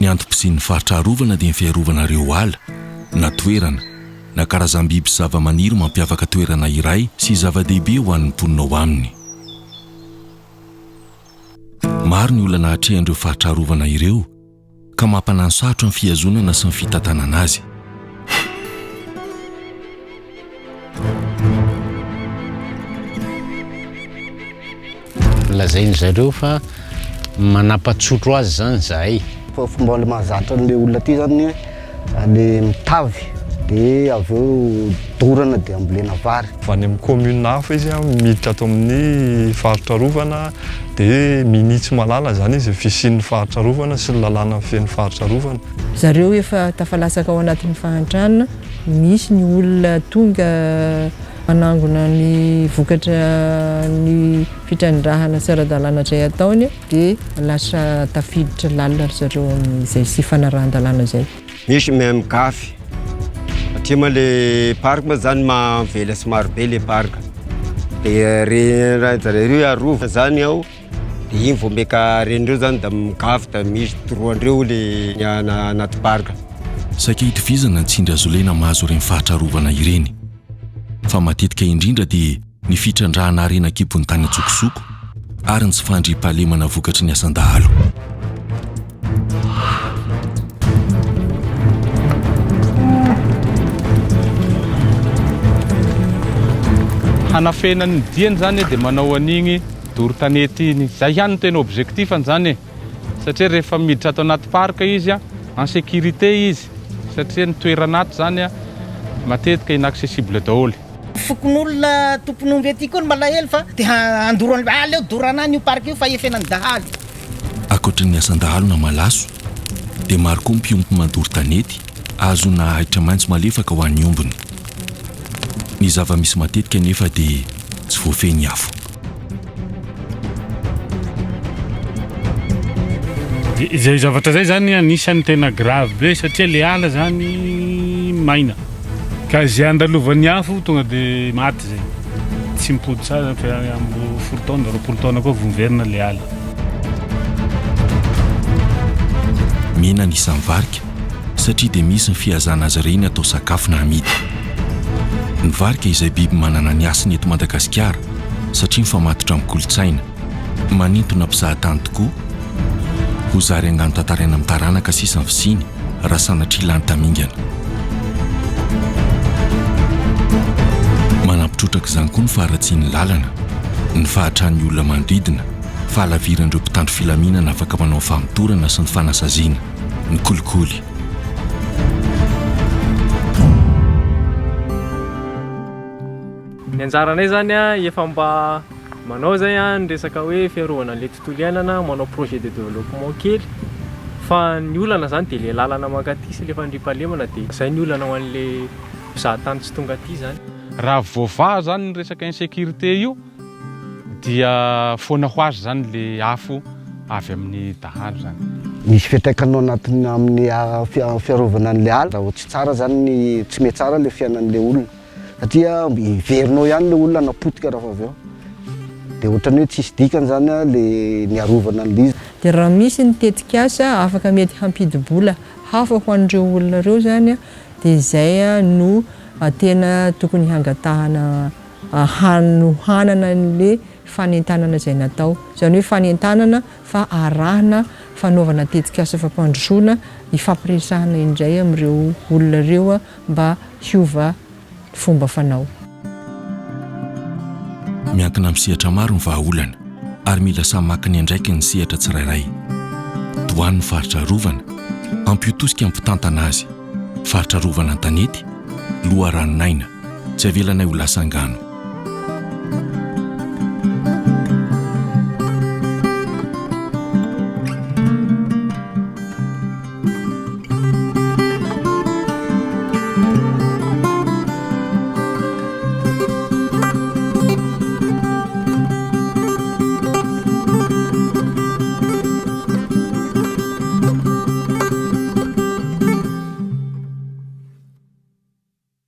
Ny antom-pisian'ny faritra arovana dia ny fiarovana ireo ala, na toerana, na karazam-biby sy zavamaniry mampiavaka toerana iray sy zava-dehibe ho an'ny mponina ao aminy. Maro ny olana atrehan'ireo faritra arovana ireo ka mampanano sarotra ny fihazonana sy ny fitantanana azy. Lazain-dry zareo fa manapa-tsotro azy izany izahay. Fa fomba le mahazatra an'le olona aty zany le mitavy de avy eo dorana de ambolena vary. Avy any amin'ny commune hafa izy miditra ato amin'ny faritra arovana dia minia tsy mahalala izany izy ny fisian'ny faritra arovana sy ny lalàna mifehy ny faritra arovana. Zareo efa tafalatsaka ao anatin'ny fahantrana, misy ny olona tonga manangona ny vokatra ny fitrandrahana tsy ara-dalàna izay ataony dia lasa tafiditra lalina ry zareo amin'izay tsy fanarahan-dalàna izay. Misy mahay migafy satria moa le parc moa zany mavelasy maro be le parc de re raha zareo arovana zany ao de iny vao maika ren'ireo zany da migafy da misy doroandreo le anaty parc. Saika itovizana ny tsindry hazolena mahazo ireny faritra arovana ireny. Fa matetika indrindra dia ny fitrandrahana harena an-kibon'ny tany an-tsokosoko ary ny tsy fandriampahalemana vokatry ny asan-dahalo. Hanafenany ny diany zany dia manao an'igny doro tanety iny. Zay ihany no tena objectif-ny zany e. Satria rehefa miditra ato anaty parc izy en sécurité izy satria ny toerana ato zany matetika inaccessible daholo. Fokonolona tompon'omby aty koa no malahelo fa te handoro an'io, aleo dorana any io parc io fa efenan'ny dahalo. Ankoatry ny asan-dahalo na malaso dia maro koa ny mpiompy mandoro tanety ahazoana ahitra maitso malefaka ho an'ny ombiny. Ny zava-misy matetika anefa dia tsy voafehy ny afo. Dia izay zavatra izay zany anisan'ny tena grave be satria le ala zany maina ka izay andalovan'ny afo tonga de maty zay, tsy mipody tsara fa amin'ny folo taona, 20 taona koa vao miverina le ala. Mihena ny isan'ny varika satria dia misy ny fihazana azy ireny atao sakafo na amidy. Ny varika izay biby manana ny hasiny eto Madagasikara satria mifamatotra amin'ny kolontsaina. Manintona mpizahatany tokoa. Ho zary angano tantaraina amin'ny taranaka sisa ny fisiany raha sanatria lany tamingana. Manampy trotraka izany koa ny faharatsian'ny lalana, ny fahatran'ny olona manodidina, fahalaviran'ireo mpitandro filaminana afaka manao ny famotorana sy ny fanasaziana, ny kolikoly. Ny anjaranay zany efa mba manao zay ny resaka hoe fiarovana an'ilay tontolo iainana, manao projet de développement kely fa ny olana zany dia ilay lalana mankaty sy ilay fandriampahalemana dia zay ny olana ho an'ilay mpizahatany tsy tonga aty zany. Raha voavaha zany ny resaka insécurité io dia foana ho azy zany le afo avy amin'ny dahalo zany. Misy fiantraikany ao anatin'ny amin'ny fiarovana an'ilay ala, raha vao tsy tsara zany ny tsy mihatsara ilay fiainan'ilay olona. Satria heverinao ihany le olona napotika raha avy eo. Dia ohatran'ny hoe tsisy dikany zany le niarovana an'le izy. Dia raha misy ny tetikasa afaka mety hampidi-bola hafa ho an'ireo olona ireo izany dia izay no tena tokony hangatahana hanohanana an'le fanentanana izay natao. Izany hoe fanentanana fa arahina fanaovana tetikasa fampandrosoana hifampiresahana indray amin'ireo olona ireo mba hiova fomba fanao. Miankina amin'ny sehatra maro ny vahaolana ary mila samy maka ny andraikiny ny sehatra tsirairay. Tohano ny faritra arovana, ampio tosika ny mpitantana azy. Faritra arovana an-tanety, loharanon'aina, tsy avelanay ho lasa angano.